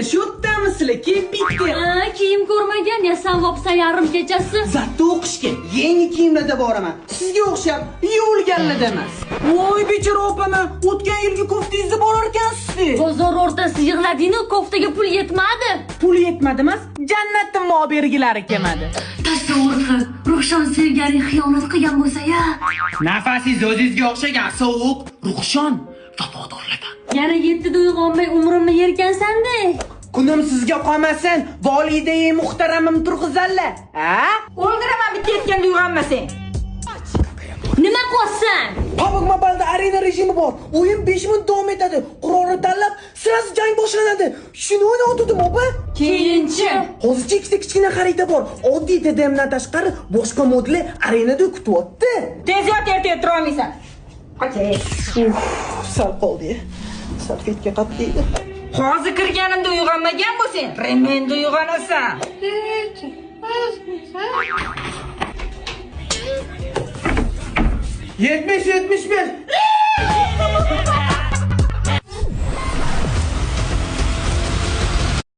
Sizlar shu yerdamisizlar? Kim bitta? Ha, kiyim ko'rmagan ya san vopsa yarim kechasi. Zatda o'qishga yangi kiyimlarda boraman. Sizga o'xshab yuvilganlarda emas. Voy bechora opama, o'tgan yilgi koftangizni borar ekansiz. Bozor o'rtasida yig'lading-ku, koftaga pul yetmadi. Pul yetmadi emas, jannatdan olib bergilari kelmadi. Tasavvur qil, Ruxshon sevganing xiyonat qilgan bo'lsa-ya. Nafasingiz o'zingizga o'xshagan sovuq, Ruxshon vafodorlardan. Yana yettida uyg'onmay umrimni yerkansan-da. Kunim sizga qolmasin, volidai muhtaramim turg'izalla. Ha? O'ldiraman bitta aytganda uyg'onmasang. Nima qilyapsan? PUBG Mobile'da arena rejimi bor. O'yin 5 minut davom etadi. Qurolni tanlab, sirasi jang boshlanadi. Shuni o'ynayotgandim, opa. Keyinchi. Hozircha ikkita kichkina xarita bor. Oddiy TDMdan tashqari boshqa modli arenada kutyapti. Tez yot, ertaga turolmaysan. Qochay. Sal qoldi. Salfetga qat'iydi. Hozir kirganimda uyg'onmagan bo'lsang, remenda uyg'onasan. Yetmish, 75,